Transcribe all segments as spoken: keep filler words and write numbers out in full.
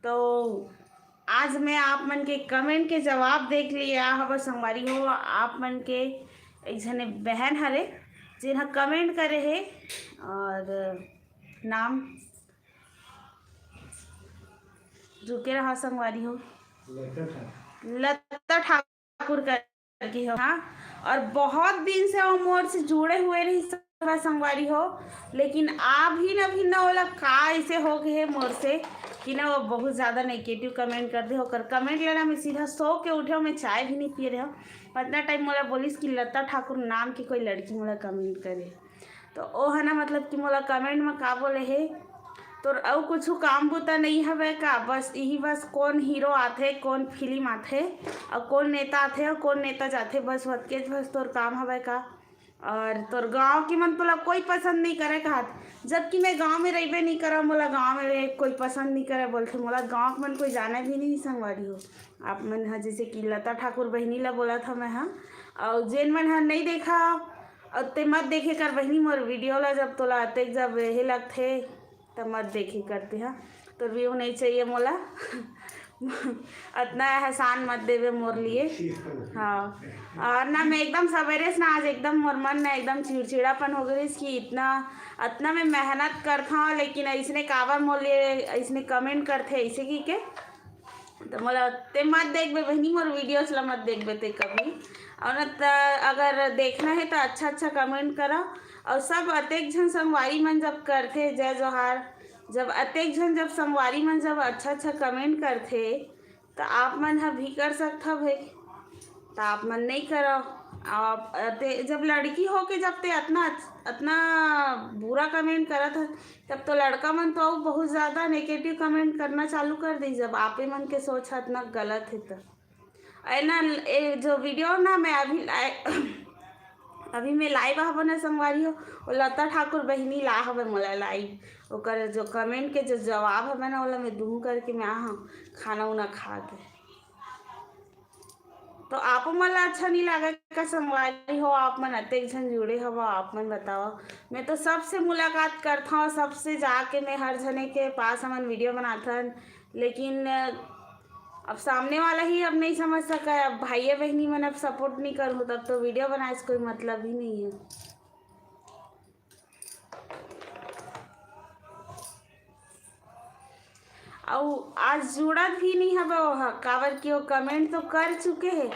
तो आज मैं आप मन के कमेंट के जवाब देख लिया हव संगवारी हो। आप मन के एक झने बहन हरे, जेन ह कमेंट करे हे, और नाम, रुके रहा संगवारी हो, लता ठाकुर। लता ठाकुर करके हो, हाँ। और बहुत दिन से वो मोर से जुड़े हुए रहिस संगवारी हो, लेकिन अभी न, अभी न ओला का ऐसे हो गए हे मोर से कि ना वो बहुत ज़्यादा नेगेटिव कमेंट कर दे। ओकर कमेंट लेना मैं सीधा सो के उठे, मैं चाय भी नहीं पिए रहे। अतना टाइम मोला बोलिस कि लता ठाकुर नाम की कोई लड़की मोला कमेंट करे। तो ओ ह ना, मतलब कि मोला कमेंट में का बोले हे, "तोर अउ कुछु काम बुता नहीं हवे का? बस यही, बस कौन हीरो आथे, कौन फिल्म आथे, और कौन नेता आथे और कौन नेता जाथे, बस ओतकेच बस तोर काम हवे का? और तोर गांव के मन तोला कोई पसंद नहीं करे," कहत। जबकि मैं गांव में रहिबे नहीं करा, मोला गांव में कोई पसंद नहीं करे बोलथे। मोला गांव के मन कोई जाने भी नहीं संगवारी हो। आप मन ह जैसे कि लता ठाकुर बहिनी ला बोलत हव मैं ह, और जेन मन ह नहीं देखा, और ते मत देखे कर बहिनी मोर वीडियो ला। जब तोला अतेक जब हे लगथे, तब मत देखे करते ह। तो व्यू नहीं चाहिए मोला। अतना एहसान मत देवे मोर लिए। हाँ, और ना मैं एकदम सवेरे से ना, आज एकदम मोर मन ना एकदम चिड़चिड़ापन हो गइस कि इतना, अतना मैं मेहनत करत हव, लेकिन ऐसने काबर मोर लिए ऐसने कमेंट करथे ऐसे की के। तो मोला ते मत देखबे बहिनी, मोर वीडियोस ला मत देखबे ते कभी। और न त अगर देखना है तो अच्छा अच्छा कमेंट करा। और सब अतेक झन संगवारी मन जब करथे, जय जोहार, जब अतेक झन जब संगवारी मन जब अच्छा अच्छा कमेंट करथे, तो आप मन ह भी कर सकथा भाई। तो आप मन नहीं करो। आप अते जब लड़की हो के जब ते अतना, अतना बुरा कमेंट करत ह, तब तो लड़का मन तो अउ बहुत ज्यादा नेगेटिव कमेंट करना चालू कर दी, जब आपे मन के सोच ह अतना गलत है तो। ऐ ना, ए जो वीडियो ना मैं अभी लाइ-, अभी मैं लाइव हव ना संगवारी हो, वो लता ठाकुर बहिनी ला हवे मोला लाइव, ओकर जो कमेंट के जो जवाब हवे ना, ओला मैं दूहूं करके मैं आ हूं खाना उना खा के। तो आप मन ला अच्छा नहीं लागे का संगवारी हो? आप मन अतेक झन जुड़े हव, आप मन बताओ। मैं तो सबसे मुलाकात करथव, सबसे जाके मैं हर झने के पास हमन वीडियो बनाथन, लेकिन अब सामने वाला ही अब नहीं समझ सका है। अब भाइये बहिनी मन अब सपोर्ट नहीं करहूँ, तब तो वीडियो बनाए से कोई मतलब ही नहीं है। अउ आज जुड़त भी नहीं हवे ओह, काबर कि वो कमेंट तो कर चुके हे,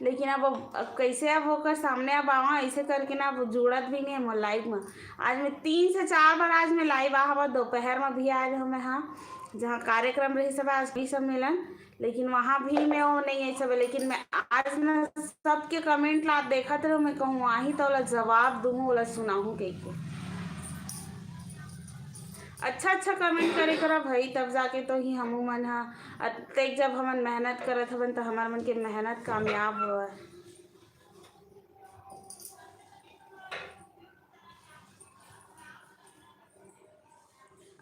लेकिन अब, अब कैसे अब ओकर सामने अब आवा, ऐसे करके ना अब जुड़त भी नहीं है मोर लाइव में। आज मैं तीन से चार बार आज मैं लाइव आ हवा, दोपहर में भी आए रहे मैं, हाँ, जहाँ कार्यक्रम रही सब आज भी सम्मेलन, लेकिन वहाँ भी मैं वो नहीं आई सब, लेकिन मैं आज ना सबके कमेंट ला देखत रहूँ, मैं कहूँ आही तो ओला जवाब दूँ, ओला सुनाहूँ कह के। अच्छा अच्छा कमेंट करे करा भाई, तब जाके तो ही हमू मन ह अतेक जब हमन मेहनत करत हवन तो हमार मन के मेहनत कामयाब होवय।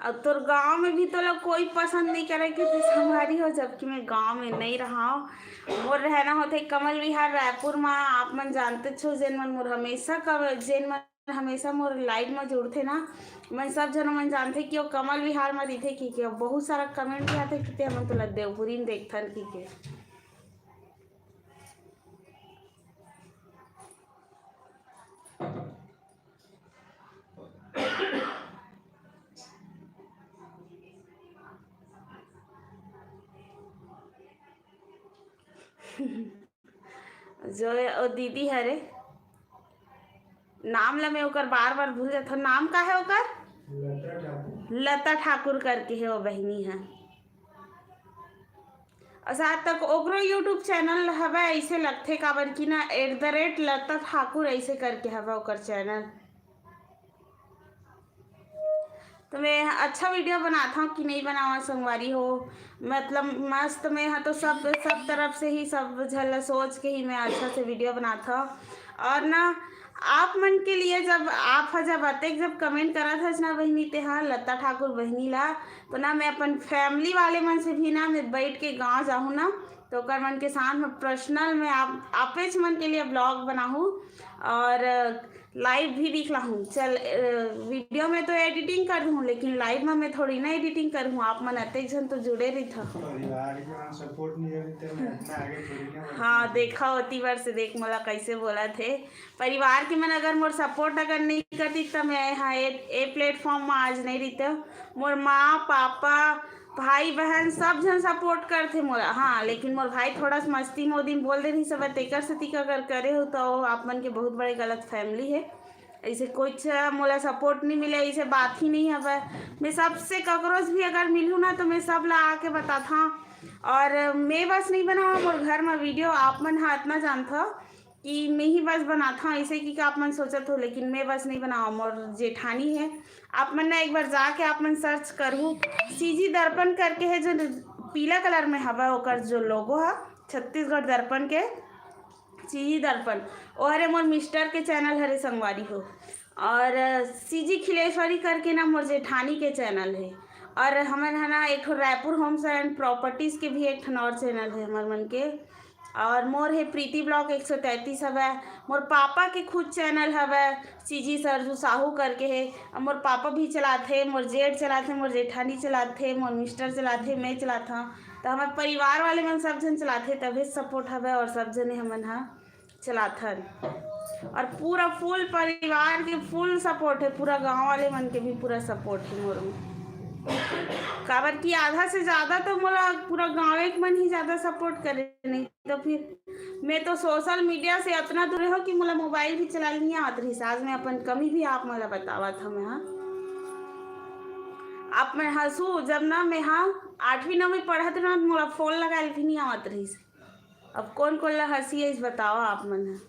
अब तोर गांव में भी तोला कोई पसंद नहीं करे कि तू संगवारी हो, जबकि मैं गांव में नहीं रहा हूँ। मोर रहना होथे कमल विहार रायपुर में। आप मन जानते छो, जेन मन मोर हमेशा कम-, जेन मन हमेशा मोर लाइव में जुड़थे ना, मैं सब झन मन जानथे कि वो कमल विहार में रहिथे कि, कि बहुत सारा कमेंट भी आथे कि ते हमन तोला देवपुरी में देखथन कि के। जो ये ओ दीदी हरे, नाम ला मैं ओकर बार बार भूल जाथव। नाम का है ओकर? लता ठाकुर। लता ठाकुर करके है वो बहिनी है। और साथ तक ओकरो YouTube चैनल हवे, ऐसे लगथे काबर कि ना एट द रेट लता ठाकुर ऐसे करके हवे ओकर चैनल। तो मैं अच्छा वीडियो बनात हूँ कि नहीं बनावा संगवारी हो, मतलब मस्त मैं ह तो सब, सब तरफ से ही सब झल सोच के ही मैं अच्छा से वीडियो बनात हूँ। और ना आप मन के लिए जब आप ह जब अतेक जब कमेंट करत हस ना बहिनी ते हा लता ठाकुर बहिनी ला, तो ना मैं अपन फैमिली वाले मन से भी ना मैं बैठ के गाँव जाहूँ ना, तो ओकर मन के साथ में पर्सनल में आप आपेच मन के लिए ब्लॉग बनाहूँ और लाइव भी दिखलाहूँ। चल, वीडियो में तो एडिटिंग कर दूँ, लेकिन लाइव में मैं थोड़ी ना एडिटिंग करूँ। आप मन अतेक झन तो जुड़े रहिथा। परिवार के मन सपोर्ट नहीं रहिते, मैं इतना आगे थोड़ी ना बढ़ हाँ, पाऊँ। देखा होती बार से देख मोला कैसे बोला थे। परिवार के मन अगर मोर सपोर्ट अगर नहीं करती, त मैं यहाँ ए, ए प्लेटफॉर्म में आज नहीं रहिते। मोर माँ, पापा, भाई, बहन सब झन सपोर्ट करथे मोला। हाँ, लेकिन मोर भाई थोड़ा सा मस्ती में ओ दिन बोल दे रही सब, तेकर सेती का अगर करे हो, तो आप मन के बहुत बड़े गलत फैमिली है। ऐसे कुछ मोला सपोर्ट नहीं मिले, ऐसे बात ही नहीं हवय। मैं सबसे ककरोच भी अगर मिलूँ ना, तो मैं सब ला आके बताथा। और मैं बस नहीं बनावा मोर घर में वीडियो, आप मन हा इतना जानथा कि मैं ही बस बनाथा, ऐसे कि का आप मन सोचत हो, लेकिन मैं बस नहीं बनावा, मोर जेठानी है। आप मन ना एक बार जाके आप मन सर्च करहू, सीजी दर्पण करके है, जो पीला कलर में हवा, ओकर जो लोगो है छत्तीसगढ़ दर्पण के, सीजी दर्पण, ओ हरे मोर मिस्टर के चैनल हरे संगवारी हो। और सीजी खिलेश्वरी करके ना मोर जेठानी के चैनल है। और हमन है ना एक ठो रायपुर होम्स एंड प्रॉपर्टीज के भी एक ठन और चैनल है हमर मन के। और मोर हे प्रीति ब्लॉग एक सौ तैंतीस हवय। मोर पापा के खुद चैनल हवय, सीजी सरजू साहू करके हे। अब मोर पापा भी चलाथे, मोर जेठ चलाथे, मोर जेठानी चलाथे, मोर मिस्टर चलाथे, मैं चलाथव। तो हमर परिवार वाले मन सब झन चलाथे, तभे सपोर्ट हवय और सब झने हमन ह चलाथन। और पूरा फुल परिवार के फुल सपोर्ट है, पूरा गांव वाले मन के भी पूरा सपोर्ट है मोर में। काबर कि आधा से ज्यादा तो मोला पूरा गांवे के मन ही ज्यादा सपोर्ट करे, नहीं तो फिर मैं तो सोशल मीडिया से इतना दूर हो कि मोला मोबाइल भी चलाए नहीं आवत रहिस। आज मैं अपन कमी भी आप मोला बतावत हव। मैं हाँ, आप मन हंसू, जब ना मैं हाँ आठवीं नौवीं पढ़त रहा, मोला फोन लगाए भी नहीं आवत रहिस। अब कोन कोन ला हंसी आइस बताओ आप मन ह।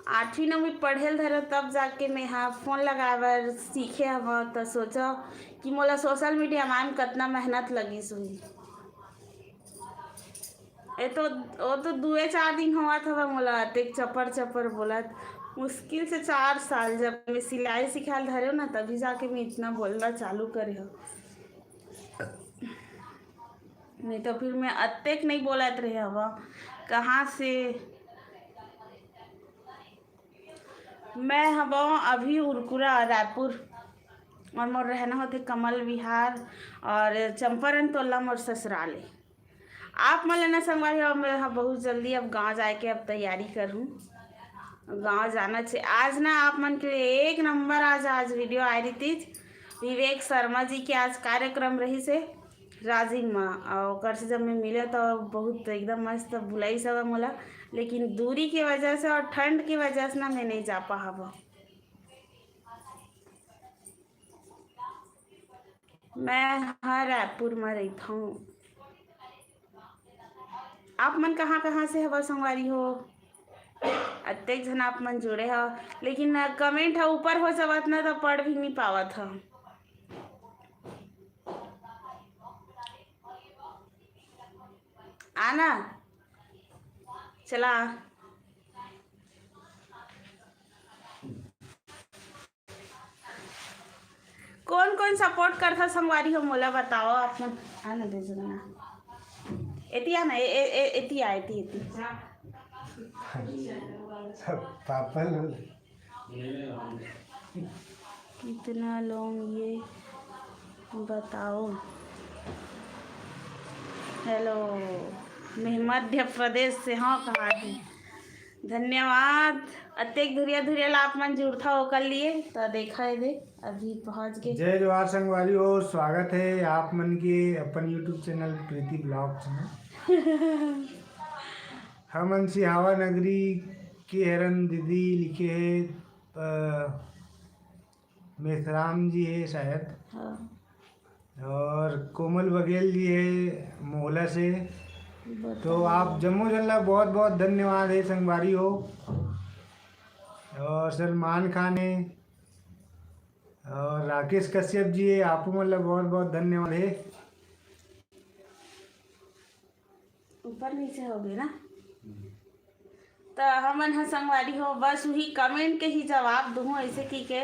आठवीं नौवीं पढ़े ल धरे तब जाके मैं हा फोन लगाए बर सीखे हव, त सोचो कि मोला सोशल मीडिया में कतना मेहनत लगिस होही। ए तो, ओ तो दुए चार दिन होवत हवय मोला अतेक चपर चपर बोलत। मुश्किल से चार साल जब मैं सिलाई सिखाए ल धरे ना, तभी जाके मैं इतना बोलना चालू करे हव। नहीं तो फिर मैं अतेक नहीं बोलत रहे हव। कहाँ से? मैं हव अभी उरकुरा, रायपुर, और मोर रहना होथे कमल विहार, और चंपारण टोला मोर ससुराल है। आप मन ल ना संगवारी हो, मैं ह बहुत जल्दी अब गांव जाए के अब तैयारी करहूँ। गांव जाना छे। आज ना आप मन के लिए एक नंबर आज, आज वीडियो आए रहितिस। विवेक शर्मा जी के आज कार्यक्रम रहिस हे राजिम मा, और ओकर से जब मैं मिले तो बहुत एकदम मस्त बुलाइस हवय मोला, लेकिन दूरी के वजह से और ठंड के वजह से ना मैं नहीं जा पाहव। मैं ह रायपुर म रहिथव। आप मन कहाँ कहाँ से हवव संगवारी हो? अतेक झन आप मन जुड़े हव, लेकिन कमेंट ह ऊपर हो जावत ना, त पढ़ भी नहीं पावत ह। आना, चला। कोन कोन सपोर्ट करथा संगवारी हो, मोला बताओ आप मन। आना दे जगना। एती आना, ए, ए, ए, एती आ, एती, एती। पापा लोग। कितना लोग ये बताओ। हेलो, मैं मध्य प्रदेश से हव, कहाँ से? धन्यवाद। अतेक धुरिया धुरिया ला आप मन जुड़था ओकर लिए, त देखा है दे, अभी पहुँच गए। जय जोहार संगवारी हो, स्वागत है आप मन के अपन YouTube चैनल प्रीति ब्लॉग्स में। हमन सिहावा नगरी के हरन, दीदी लिखे है, अ, मेसराम जी है शायद। हाँ। और कोमल बघेल जी है मोहला से। तो बताओ। आप जम्मो झन ला बहुत बहुत धन्यवाद है संगवारी हो। और सलमान खान है और राकेश कश्यप जी है, आप मन ला बहुत बहुत धन्यवाद है। ऊपर नीचे हो गए ना। त हमन ह संगवारी हो, बस उही कमेंट के ही जवाब दूहूँ, ऐसे की के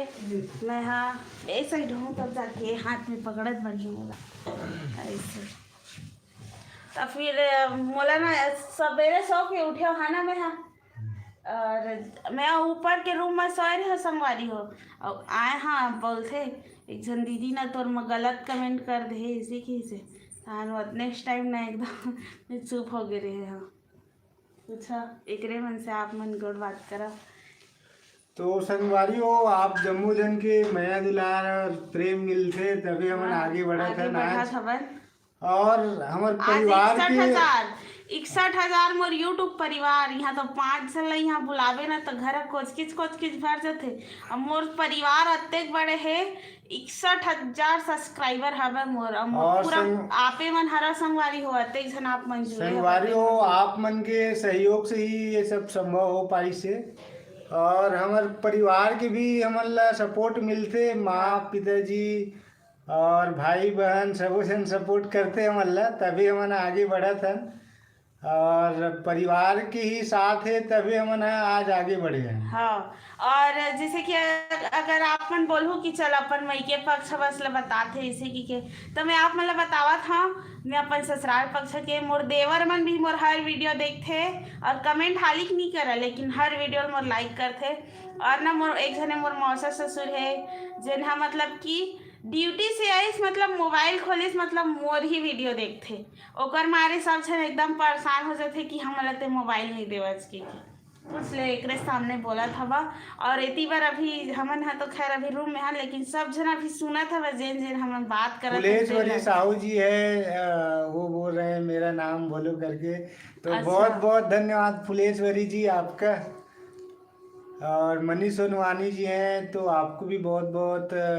मैं हा ए साइड हूँ, तब जाके हाथ में पकड़त बढ़िया होला। ऐसे। त फिर अ, मोला ना सवेरे सो के उठे हा ना मैं हा, और मैं ऊपर के रूम में सोए रहे संगवारी हो, और आए हा बोलथे, एक झन दीदी ना तोर में गलत कमेंट कर दे इसी की से। हाँ, नेक्स्ट टाइम ना एकदम मैं चुप हो गए रहे हा। अच्छा, एकरे मन से आप मन गोड़ बात करा। तो संगवारी हो, आप जम्मो जन के मया दुलार और प्रेम मिलथे तभी हमन हाँ, आगे बढ़त आगे हन आज। बढ़त हवन। और हमर आज परिवार इकसठ के हजार, इकसठ हजार मोर YouTube परिवार, यहाँ तो पाँच झन ला यहाँ बुलावे ना तो घर कोचकिच कोचकिच भर जथे। अब मोर परिवार अतेक बड़े हे, इकसठ हजार सब्सक्राइबर हवे मोर, अउ मोर और पूरा संग- आपे मन हरा संगवारी हो, अतेक झन आप मन जुड़े हो, संगवारी अतेक हो, मन। आप मन के सहयोग से ही ये सब संभव हो पाइस हे। और हमर परिवार के भी हमन ला सपोर्ट मिलथे, माँ, पिताजी और भाई बहन सबो झन सपोर्ट करथे हमन ला, तभी हमन आगे बढ़त हन। और परिवार के ही साथ हे तभी हमन ह आज आगे बढ़े हन। हाँ, और जैसे कि अगर आप मन बोलहू कि चल अपन मइके पक्ष बस ल बतात हे, जैसे कि के, तो मैं आप मन ल बतावत हूँ, मैं अपन ससुराल पक्ष के, मोर देवर मन भी मोर हर वीडियो देखथे और कमेंट हालिक नहीं करा, लेकिन हर वीडियो मोर लाइक करथे। और ना मोर एक झने मोर मौसा ससुर हे, जेन ह मतलब कि ड्यूटी से आइस, मतलब मोबाइल खोलिस, मतलब मोर ही वीडियो देखथे, ओकर मारे सब झन एकदम परेशान हो जथे कि हमन ला ते मोबाइल नहीं देवस के, कि कुछ ले एकरे सामने बोलत हवा। और एती बार अभी हमन ह तो खैर अभी रूम में हन, लेकिन सब झन अभी सुनत हवा, जेन जेन हमन बात करत हन, फुलेश्वरी तेन ला। साहू जी है, अ, वो बोल रहे हैं मेरा नाम बोलो करके। तो अच्छा। बहुत बहुत धन्यवाद फुलेश्वरी जी आपका। और मनीष सोनवानी जी हैं, तो आपको भी बहुत बहुत, अ,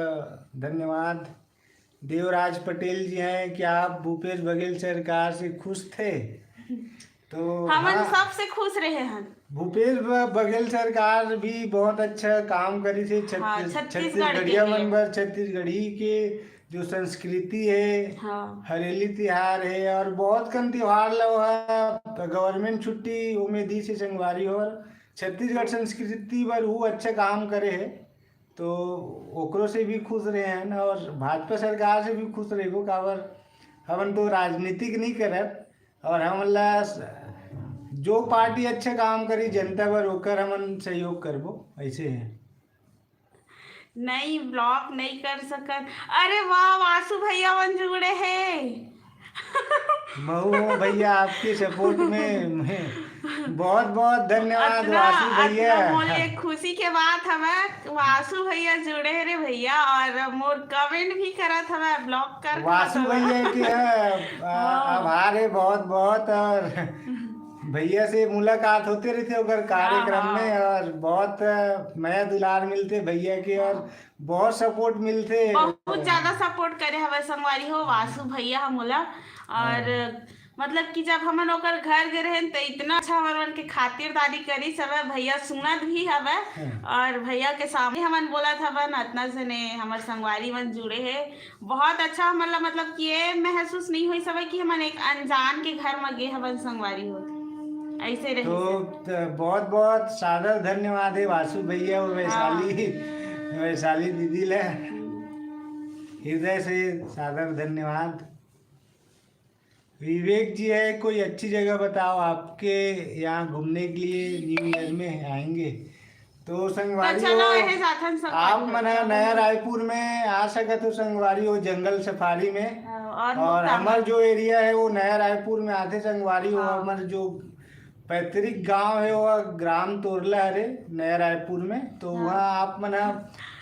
धन्यवाद। देवराज पटेल जी हैं, क्या आप भूपेश बघेल सरकार से खुश थे? तो हमन हाँ, सबसे खुश रहे हन। भूपेश ब-, बघेल सरकार भी बहुत अच्छा काम करी थे हाँ, छत्तीस-, छत्तीसगढ़ के छत्तीसगढ़िया लिए। मन बर, छत्तीसगढ़ी के जो संस्कृति है, हाँ। हरेली तिहार है और बहुत कन तिहार ला गवर्नमेंट छुट्टी ओमे दी से संगवारी हो। और छत्तीसगढ़ संस्कृति बर वो अच्छा काम करे है, तो ओकरो से भी खुश रहे हैं और भाजपा सरकार से भी खुश रहेबो, काबर हमन तो राजनीतिक नहीं करत। और हमन ला स-, जो पार्टी अच्छा काम करी जनता बर, ओकर हमन सहयोग करबो, ऐसे है। नहीं, ब्लॉक नहीं कर सकत। अरे वाह, वासु भैया मन जुड़े हे। महू हूँ भैया आपके सपोर्ट में, मैं बहुत बहुत धन्यवाद अतना, वासु भैया। अतना मोर लिए खुशी के बात हवे, वासु भैया जुड़े हे रे भैया, और मोर कमेंट भी करत हवे, ब्लॉक कर वासु भैया के, अ, हाँ। आभार है बहुत बहुत। और भैया से मुलाकात होते रहिथे ओकर कार्यक्रम हाँ, हाँ। में, और बहुत, अ, मया दुलार मिलथे भैया के, और हाँ। बहुत सपोर्ट मिलथे। बहुत ज्यादा सपोर्ट करे हवे संगवारी हो वासु भैया ह मोला। और हाँ। मतलब कि जब हमन ओकर घर गे रहेन, त इतना अच्छा हमर मन के खातिरदारी करिस हवे, भैया सुनत भी हवे। हाँ। और भैया के सामने हमन बोलत हवन, अतना जने हमर संगवारी मन जुड़े हे, बहुत अच्छा। हमन ला मतलब कि ये महसूस नहीं होइस हवे कि हमन एक अनजान के घर म गे हवन संगवारी हो, ऐसे रहिस तो हे। त-, बहुत बहुत सादर धन्यवाद है वासु भैया और वैशाली, हाँ। वैशाली दीदी ले हृदय से सादर धन्यवाद। विवेक जी है, कोई अच्छी जगह बताओ, आपके यहाँ घूमने के लिए न्यू ईयर में आएंगे। तो संगवारी तो चलो, हो, एहे जाथन संगवारी आप हो। मना नया रायपुर में आ सकत हो संगवारी हो, जंगल सफारी में। हाँ, और और मुक्तांगन। हमर जो एरिया है वो नया रायपुर में आथे संगवारी हो, हाँ। हमर जो पैतृक गांव है वो ग्राम तोरला हरे नया रायपुर में, तो हाँ। वहाँ आप मना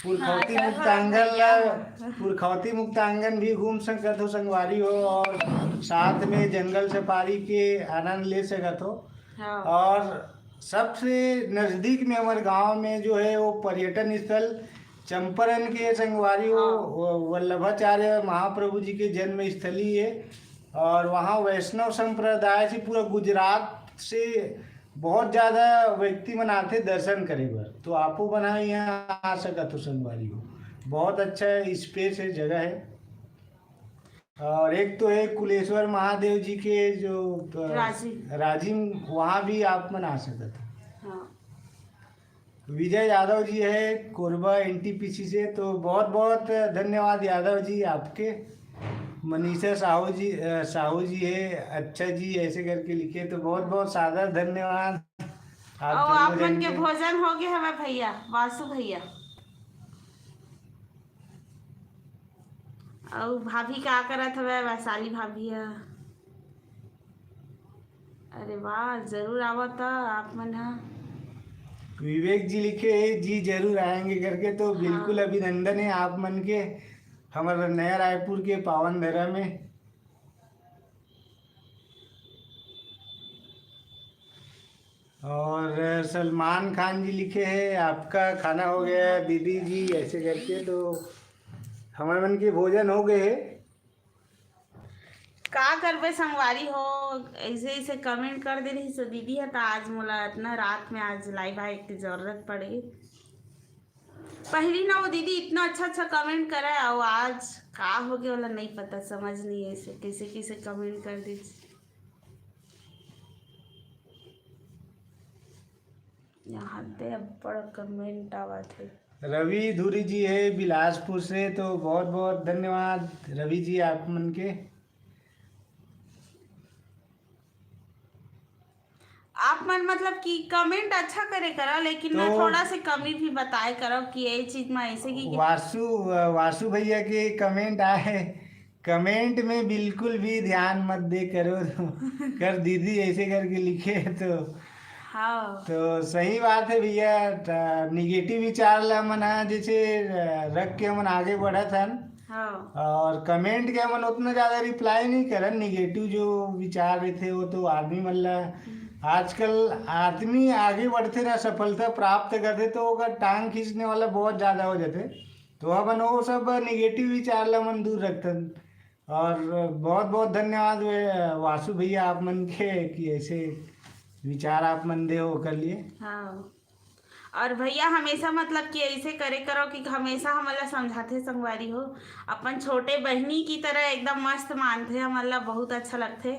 पुरखौती हाँ, मुक्तांगन ला, हाँ। पुरखौती मुक्तांगन भी घूम सकत हो संगवारी हो, और साथ में जंगल सफारी के आनंद ले सकत हो। हाँ। और सबसे नजदीक में हमारे गांव में जो है वो पर्यटन स्थल चंपारण के संगवारी हो, हाँ। वो वल्लभाचार्य महाप्रभु जी के जन्म स्थली है, और वहाँ वैष्णव संप्रदाय से पूरा गुजरात से बहुत ज्यादा व्यक्ति मन आथे दर्शन करे बर, तो आपो मन ह यहाँ आ सकत हो संगवारी हो। बहुत अच्छा स्पेस है, जगह है। और एक तो है कुलेश्वर महादेव जी के जो, अ, राजिम। राजिम, वहाँ भी आप मन आ सकत हो। हाँ। विजय यादव जी है कोरबा एनटीपीसी से, तो बहुत बहुत धन्यवाद यादव जी आपके। मनीषा साहू जी, अ, साहू जी है, अच्छा जी, ऐसे करके लिखे, तो बहुत बहुत सादर धन्यवाद आप और दोनों आप मन जन के के। भोजन हो गए हवे भैया, वासु भैया? और भाभी का करत हवे, वैशाली भाभी है। अरे वाह, जरूर आवत आप मन हा। विवेक जी लिखे है, "जी जरूर आएंगे" करके, तो बिल्कुल हाँ। अभिनंदन है आप मन के, हमारे नया रायपुर के पावन धरा में। और सलमान खान जी लिखे हैं, "आपका खाना हो गया है दीदी जी?" ऐसे करके तो हमारे मन के भोजन हो गए है। का करबे संगवारी हो, ऐसे ऐसे कमेंट कर दे रही सो दीदी है, तो आज मोला इतना रात में आज लाइव आए के जरूरत पड़ गई। पहली ना वो दीदी इतना अच्छा अच्छा कमेंट करे, और आज का हो गया वाला नहीं पता, समझ नहीं है इसे कैसे कैसे कमेंट कर दे। यहाँ ते बड़ कमेंट आवत है। रवि धुरी जी है बिलासपुर से, तो बहुत बहुत धन्यवाद रवि जी आप मन के। आप मन मतलब कि कमेंट अच्छा करे करो, लेकिन ना तो थोड़ा से कमी भी बताए करो कि ये चीज में ऐसे कि वासु, वासु भैया के कमेंट आए, "कमेंट में बिल्कुल भी ध्यान मत दे करो कर दीदी", ऐसे करके लिखे। तो हाँ। तो सही बात है भैया, निगेटिव विचार ला मन हा जैसे रख के हमन आगे बढ़त हन। हाँ। और कमेंट के हमन उतना ज्यादा रिप्लाई नहीं करन, निगेटिव जो विचार रहते वो तो आदमी मन ला आजकल आदमी आगे बढ़ते ना, सफलता प्राप्त करते, तो ओकर टांग खींचने वाला बहुत ज्यादा हो जाते। तो हमन वो सब निगेटिव विचार ला मन दूर रखथन। और बहुत बहुत धन्यवाद वे वासु भैया आप मन के कि ऐसे विचार आप मन दे हो ओकर लिए। हाँ। और भैया हमेशा मतलब कि ऐसे करे करो कि हमेशा हमन ला समझाथे संगवारी हो, अपन छोटे बहनी की तरह एकदम मस्त मानथे, हमन ला बहुत अच्छा लगथे।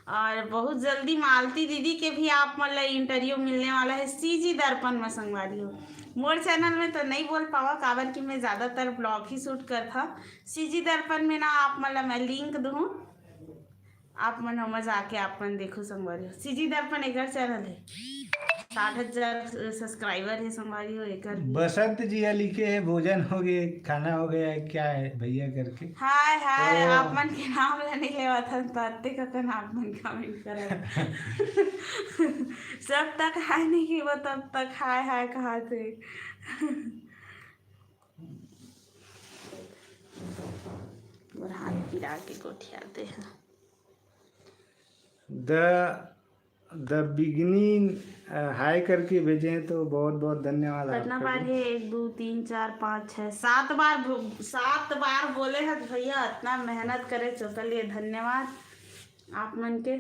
और बहुत जल्दी मालती दीदी के भी आप मन ला इंटरव्यू मिलने वाला है सीजी दर्पण में संगवारी हो। मोर चैनल में तो नहीं बोल पावा, काबर कि मैं ज्यादातर ब्लॉग ही शूट करथा। सीजी दर्पण में ना आप मन ला मैं लिंक दूँ, आप मन ओमा जाके आप मन देखो संगवारी हो। सीजी दर्पण एकर चैनल है, साठ हजार सब्सक्राइबर है संगवारी हो एकर भी। बसंत जी हा लिखे है, "भोजन हो गए, खाना हो गया है, क्या है भैया?" करके। हाय हाय, तो आप मन के नाम ला नहीं लेवत हन, तो अत्ते ककन आप मन कमेंट करत। जब तक हाय नहीं की वो तब तक हाय हाय कहा थे। और हाथ पिरा के गोठियाते हैं। द द बिगनी हाय करके भेजे हैं, तो बहुत बहुत धन्यवाद कितना आपका बार भी। है? एक, दो, तीन, चार, पाँच, छः, सात बार बो-, सात बार बोले हैं भैया, इतना मेहनत करे चोकर लिए धन्यवाद आप मन के।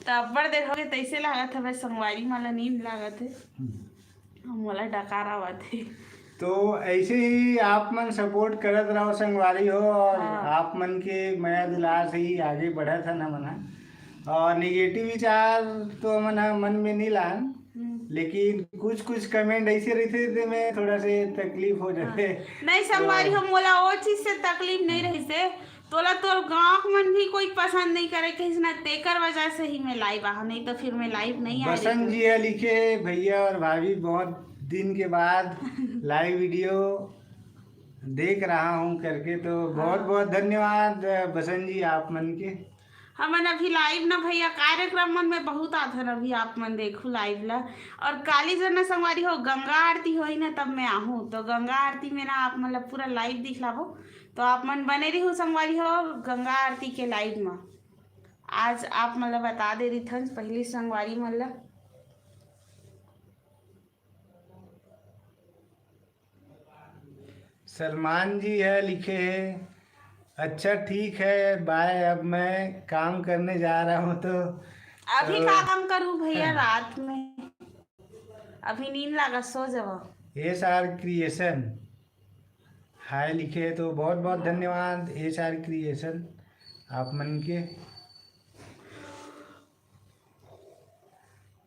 तो अब्बड़ देर हो गए, तैसे लागत है भाई संगवारी माला नींद लागत है। मोला डकार आवत है। तो ऐसे ही आप मन सपोर्ट करत रहो संगवारी हो, और हाँ। आप मन के मया दुलार से ही आगे बढ़त हन हमन ह। और निगेटिव विचार तो हमन ह मन में नहीं लान, हम्म। लेकिन कुछ कुछ कमेंट ऐसे रहते थे, मैं थोड़ा से तकलीफ हो जाते। नहीं संगवारी हो, मोला वो चीज से तकलीफ नहीं रही से, तोला तोर गांव के मन भी कोई पसंद नहीं करे कहिस ना, तेकर वजह से ही मैं लाइव आहा, नहीं तो फिर मैं लाइव नहीं आ बसंत जी है लिखे, "भैया और भाभी, बहुत दिन के बाद लाइव वीडियो देख रहा हूँ" करके। तो बहुत बहुत धन्यवाद बसंत जी आप मन के। हमन अभी लाइव ना भैया कार्यक्रम मन में बहुत आथन, अभी आप मन देखू लाइव ला। और काली जो ना संगवारी हो गंगा आरती होही ना तब मैं आहूँ, तो गंगा आरती में ना आप मन ला पूरा लाइव दिखलाबो। तो आप मन बने रहो संगवारी हो गंगा आरती के लाइव में। आज आप मन ला बता दे रही थन पहली संगवारी मन ला। सलमान जी है लिखे है, "अच्छा ठीक है, बाय, अब मैं काम करने जा रहा हूँ।" तो अभी तो का काम करूँ भैया रात में, अभी नींद लागा, सो जावा। एस आर क्रिएशन हाय लिखे है, तो बहुत बहुत धन्यवाद एस आर क्रिएशन आप मन के।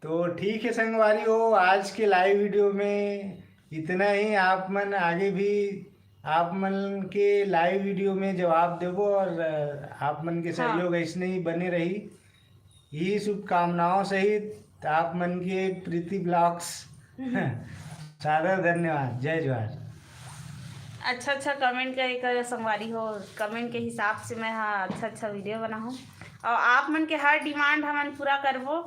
तो ठीक है संगवारी हो, आज के लाइव वीडियो में इतना ही। आप मन आगे भी आप मन के लाइव वीडियो में जवाब देबो और अ, आप मन के हाँ। सहयोग ऐसने ही बने रही। यही शुभकामनाओं सहित आप मन के प्रीति ब्लॉग्स सादर धन्यवाद। जय जोहार। अच्छा अच्छा कमेंट करे कर संगवारी हो। कमेंट के हिसाब से मैं हाँ अच्छा अच्छा वीडियो बनाहूँ और आप मन के हर डिमांड हमन पूरा करबो।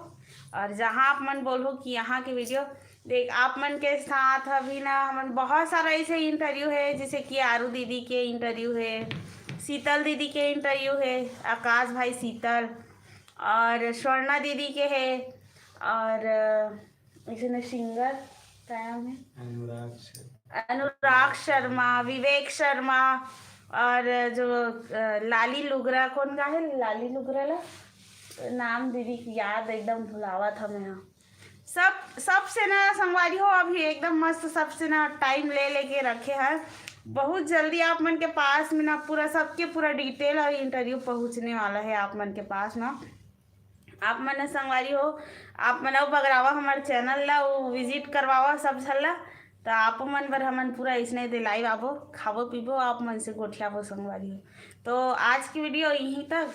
और जहाँ आप मन बोलहू कि यहाँ के वीडियो देख, आप मन के साथ अभी ना हमन बहुत सारा ऐसे इंटरव्यू है, जैसे कि आरू दीदी के इंटरव्यू है, शीतल दीदी के इंटरव्यू है, आकाश भाई शीतल और स्वर्णा दीदी के है और अ, ऐसे ना सिंगर का नाम है अनुराग सर। अनुराग शर्मा, विवेक शर्मा और जो अ, लाली लुगरा, कौन का है लाली लुगरा ला नाम दीदी की याद एकदम भुलावा था मैं। हाँ, सब सबसे ना संगवारी हो, अभी एकदम मस्त सबसे ना टाइम ले लेके रखे हैं। बहुत जल्दी आप मन के पास में ना पूरा सबके पूरा डिटेल और इंटरव्यू पहुँचने वाला है आप मन के पास ना। आप मन संगवारी हो, आप मन अउ बगरावा हमार चैनल ला वो विजिट करवावा सब झन ला। तो आप मन बर हमन पूरा इसने दे लाइव आबो, खाबो पीबो, आप मन से गोठियाबो संगवारी हो। तो आज की वीडियो यहीं तक।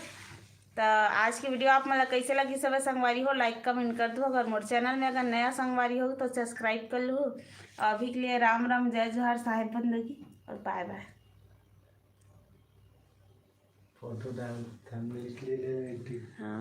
तो आज की वीडियो आप मन ला कैसे लगी सब संगवारी हो, लाइक कमेंट कर दो। अगर मोर चैनल में अगर नया संगवारी हो तो सब्सक्राइब कर लू। अभी के लिए राम राम, जय जोहार, साहेब बंदगी और बाय बाय। फोटो डाल, थंबनेल के लिए ले लेती। हाँ।